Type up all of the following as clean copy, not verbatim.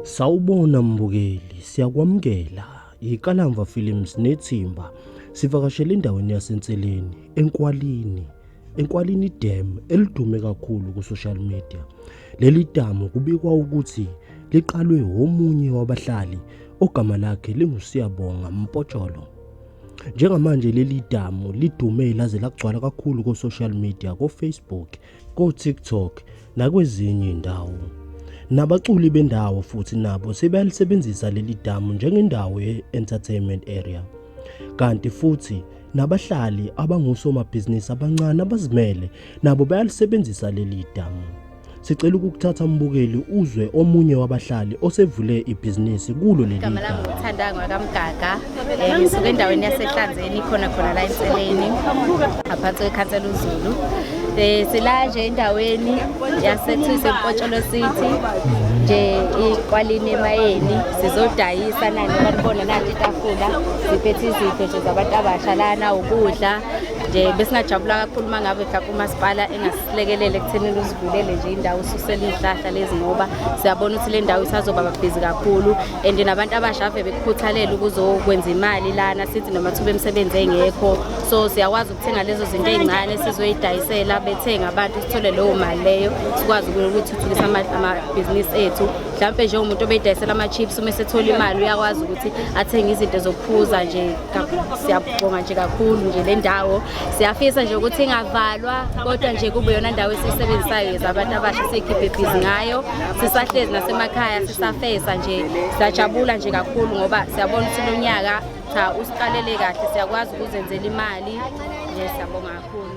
Sawubona mbukeli, siyakwamukela. Ikalamva Films nethimba sivakashele endaweni yaseNseleni, eNkwalini. Enkwalini Dam elidume kakhulu ku-social media. Leli damu kubikwa ukuthi liqalwe omunye wabahlali ogama lakhe linguSiyabonga Mpotsholo. Njengamanje leli damu lidume laze lagcwala kakhulu ko-social media, ko-Facebook, ko-TikTok nakwezinye indawo. Nabaculi bendawo futhi nabo sebeyalisebenzisa leli damu njengendawo ye-entertainment area. Kanti futhi nabahlali abangosomabhizinisi abancane abazimele nabo bayalisebenzisa leli damu. Sicela ukukuthatha mbukeli uzwe omunye wabahlali osevule ibhizinisi kulo leli Igama lami damu. nguThandangwa kaMgaga. Ngisuka endaweni yaseHlanzeni khona khona la eNseleni ngaphansi kwekhansela uZulu. Sila nje endaweni yaseThuse Mpotsholo City nje ikwalini emayeni sizodayisa nani banibona nanti itafula siphethe izinto nje zabantu abasha lana ukudla nje besingajabula kakhulu uma ngabe mhlawumbe umasipala engasilekelele ekuthenini usivulele nje indawo ususele iy'hlahla lezi ngoba siyabona ukuthi le ndawo isazoba babhizi kakhulu and nabantu abasha ave bekukhuthalela ukuzokwenza imali lana sithi namathuba emisebenzi engekho, so siyakwazi ukuthenga lezo zinto ey'ncane sizoyidayisela bethenga abantu sithole leyo mali leyo sikwazi ukuthuthukisa amabhizinisi ethu. Mhlawumpe njengomuntu obeyidayisela ama-chips uma esethola imali uyakwazi ukuthi athenge izinto zokuphuza nje. Siyabonga nje kakhulu nje le ndawo, siyafisa nje ukuthi ingavalwa kodwa nje kube yona ndawo esiyisebenzisayo zabantu abasha siyikhiphe bhizi ngayo. Sisahlezi nasemakhaya sisafesa nje, siyajabula nje kakhulu ngoba siyabona ukuthi lo nyaka cha usiqalele kahle, siyakwazi ukuzenzela imali nje, siyabonga kakhulu.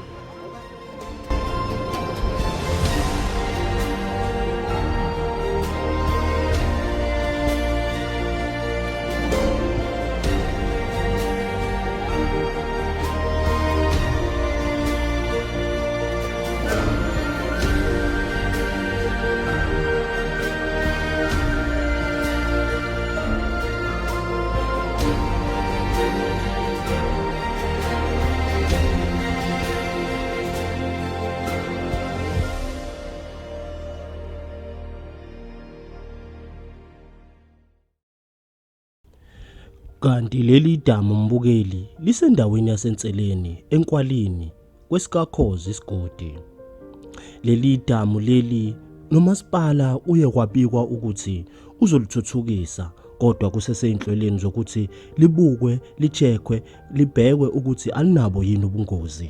Kanti leli damu mbukeli lisendaweni yaseNseleni eNkwalini kwesikakhozi isigodi. Leli damu leli nomasipala uye kwabikwa ukuthi uzolithuthukisa kodwa kuseseyinhlelweni zokuthi libukwe, licheckwe, libhekwe ukuthi alinabo yini ubungozi.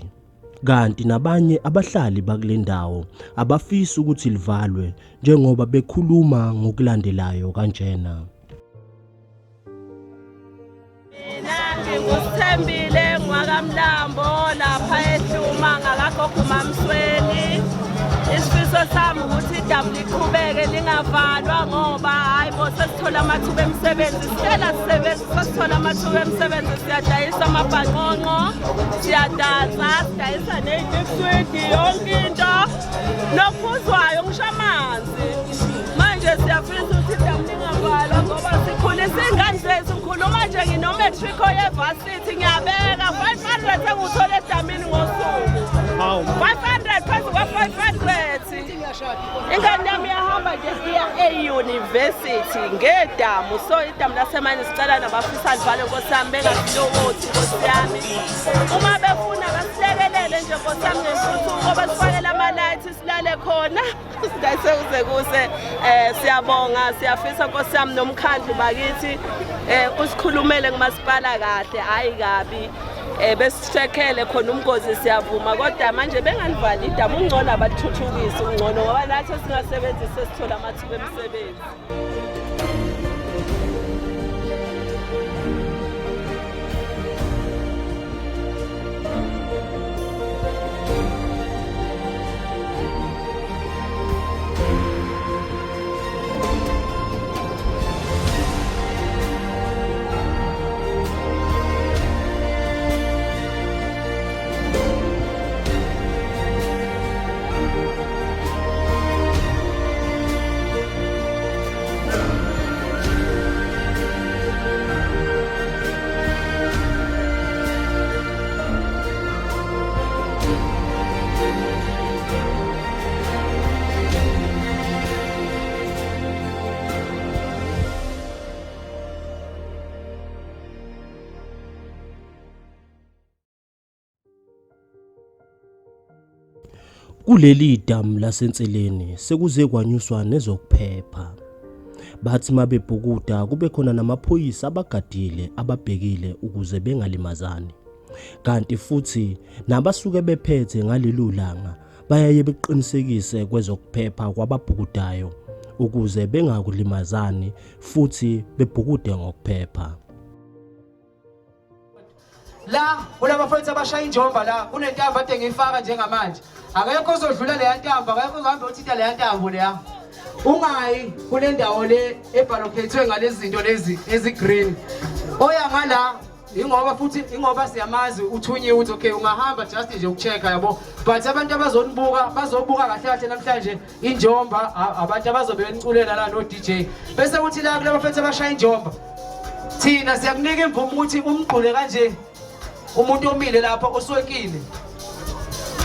Kanti nabanye abahlali bakule ndawo abafisi ukuthi livalwe njengoba bekhuluma ngokulandelayo kanjena. Mina nginguSithembile ngwakamlambo lapha eHluma ngakagogo uMamsweni. Isifiso sami ukuthi idamu liqhubeke lingavalwa ngoba hayi bo sesithola amathuba emisebenzi, sihlela sisebenzi sesithola amathuba emisebenzi, siyadayisa amabhanqonqo, siyadansa, sidayisa ney'tikswidi, yonke into nokuphuzwayo ngisho amanzi. Manje siyafisa ukuthi idamu lingavalwa ngoba sikhulisa iy'ngane zethu. Ngikhuluma nje ngino-matric oye-varsity, ngiyabeka 500 engiwuthola edamini ngosuku, 500 phezu kwa-500. Ingane yami iyahamba nje iya e-university ngedamu. So idamu lasemayini sicela nabafisa livale nkosi yami, bengasilokothi nkosi yami. Uma befuna basilekelele nje nkosi yami ngentuthuko, basifakele amalayithi silale khona sidayise kuze kuse. Siyabonga, siyafisa nkosi yami nomkhandlu bakithi usikhulumele kumasipala kahle, hhayi kabi. Besishekhele khona umgozi siyavuma, kodwa manje bengalivali idamu, ungcono abathuthukise ungcono ngoba nathi esingasebenzisi sesithola amathuba emisebenzi. Kuleli damu laseNseleni sekuze kwanyuswa nezokuphepha. Bathi mabebhukuda kube khona namaphoyisa abagadile ababhekile ukuze bengalimazani. Kanti futhi nabasuke bephethe ngalelo langa bayaye beqinisekise kwezokuphepha kwababhukudayo ukuze bengakulimazani futhi bebhukude ngokuphepha. La kulabafowethu abashaya injomba la kunentambo ade ngiyifaka njengamanje. Akekho ozodlula leya ntambo, akekho ozohamba othinta leya ntambo leya. Ungayi kule ndawo le ebhalokhethwe ngalezi zinto lezi ezi-green. Oya ngala ingoba futhi ingoba siyamazi uthunyiwe ukuthi okay ungahamba just nje ukucheck-a yabo, but abantu abazonibuka bazobuka kahle kahle namhlanje injomba, abantu abazobe beniculela la no-DJ. Bese kuthi la kulaba fethu abashaya injomba, thina siyakunika imvume ukuthi umgqule kanje umuntu omile lapho oswenkile.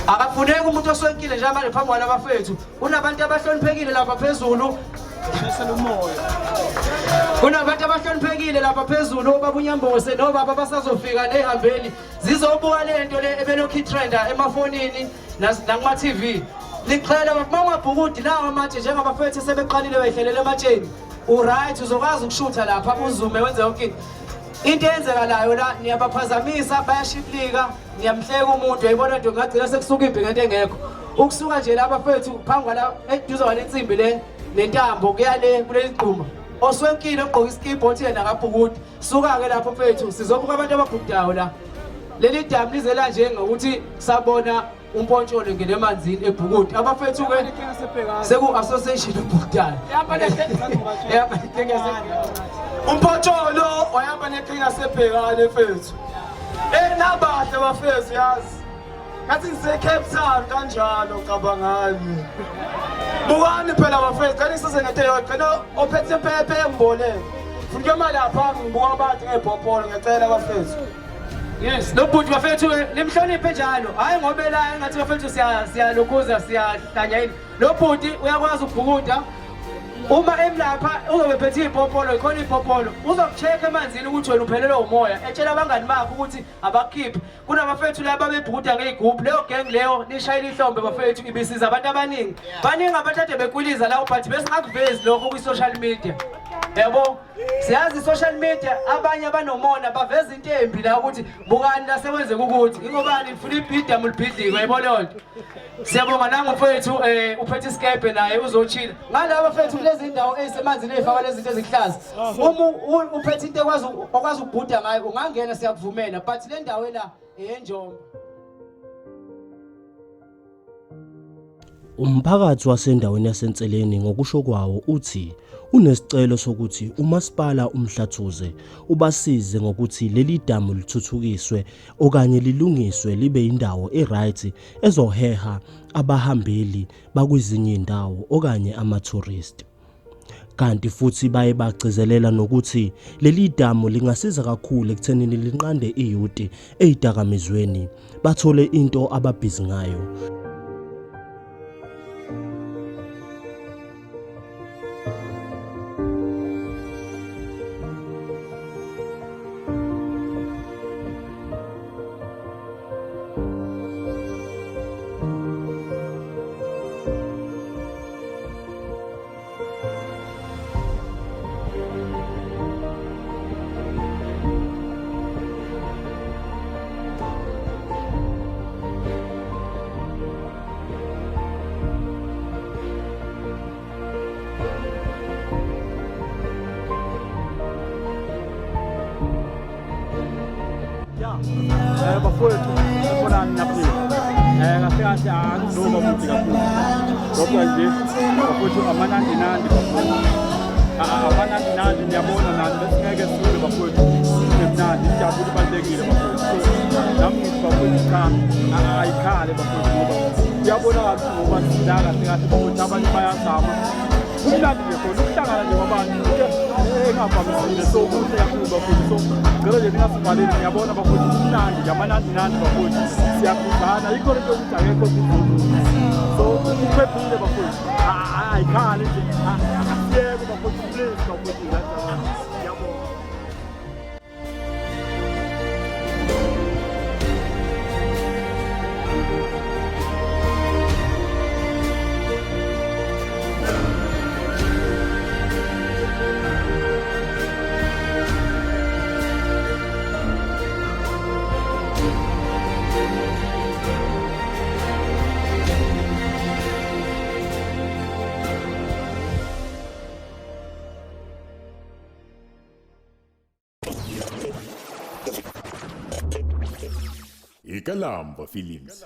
Akafuneki umuntu oswenkile njengamanje phambi kwalabafethu. Kunabantu abahloniphekile lapha phezulu, kunabantu abahloniphekile lapha phezulu, obaba uNyambose nobaba basazofika nehambeli zizobuka le nto le ebelokhu itrenda emafonini nakuma-TV. Lixhela uma ungabhukudi lawo amatshe njengabafethu sebeqalile behlelela ematsheni, uright, uzokwazi ukushutha lapha uzume wenze yonke into. Into eyenzekalayo la, niyabaphazamisa, bayashiplika, niyamhleka umuntu, uyayibona nto ngagcina sekusuka impi ngento engekho. Ukusuka nje la bafethu phambi kwala eduze kwale nsimbi le nentambo kuya le kuleli gquma, oswenkile ogqoka isikibha othi yena akabhukudi, suka-ke lapho mfethu, sizobuka abantu ababhukudayo la. Leli damu lize la nje ngokuthi sabona umpontsholo ngene emanzini ebhukude. Abafethu-ke seku-association ebhukudayo. Umpontsholo wayamba nenkinga sebhekane mfethu. Enabahle bafethu yazi. Ngathi ngise-Cape Town kanjalo cabangani. Bukani phela bafethu, cela ngisize ngento eyodwa, cela ophethe impephe engiboleke. Funa ukuyoma lapha ngibuka abantu ngebhopolo, ngiyacela bafethu. Yes, lo bhuti bafethu nimhloniphe njalo. Hayi ngoba la engathi bafethu siyalokhuza siyahlanya yini. Lo bhuti uyakwazi ukubhukuda. Uma emlapha uzobe ephethe iy'popolo, ikhona iy'popolo. Uzoku-check-a emanzini ukuthi wena uphelelwe umoya. Etshela abangani bakhe ukuthi abakukhiphe. Kunabafethu la babebhukuda ngey'gubhu. Leyo gang leyo nishayela ihlombe bafethu, ibisiza abantu abaningi. Baningi abantu ade bekwiliza la, but besingakuvezi lokho kwi-social media. Yabo? Siyazi i-social media abanye abanomona baveza into embi la ukuthi bukani la sekwenzeka ukuthi ingobani nifuna ibhidamu libhidlike, uyayibona leyo nto. Siyabonga nangu mfowethu uphethe isikebhe naye uzochila. Ngalaba mfethu kulezi ndawo ezisemanzini ezifaka lezi zinto ezikuhlaza. Uma uphethe into ekwazi okwazi ukubhuda ngayo ungangena, siyakuvumela, but le ndawo la eyenjomba. Umphakathi wasendaweni yaseNseleni ngokusho kwawo uthi unesicelo sokuthi umasipala uMhlathuze ubasize ngokuthi leli damu lithuthukiswe okanye lilungiswe libe indawo e-right ezoheha abahambeli bakwezinye indawo okanye ama-tourist. Kanti futhi baye bagcizelela nokuthi leli damu lingasiza kakhulu ekuthenini linqande iyuti eyidakamizweni, bathole into ababhizi ngayo. Bafowethu, sanibonani, niyaphila? Kahle kahle angizoba mude kakhulu, kodwa nje bafowethu amanandinandi, bafowethu amanandinandi, niyabona nani besingeke sibe bafowethu kungemnandi. Injabulo ibalulekile bafowethu, so nami ngithi bafowethu cha, ayikhale bafowethu, ngoba kuyabonakala ukuthi ngoba sila kahle kahle bafowethu abanye bayazama. Kumnandi nje khona ukuhlangana nje kwabantu, into engavamisile, so kuhle kakhulu bafowethu. So ngicela nje ningasivaleli, niyabona bafowethu kumnandi nje, amanandinandi bafowethu, siyakhuzana, yikho lento yokuthi akekho sizomuntu, so kuphephile bafowethu, ayikhale nje, asiyeke bafowethu, please bafowethu, ngiyabonga. Ikalamba Films.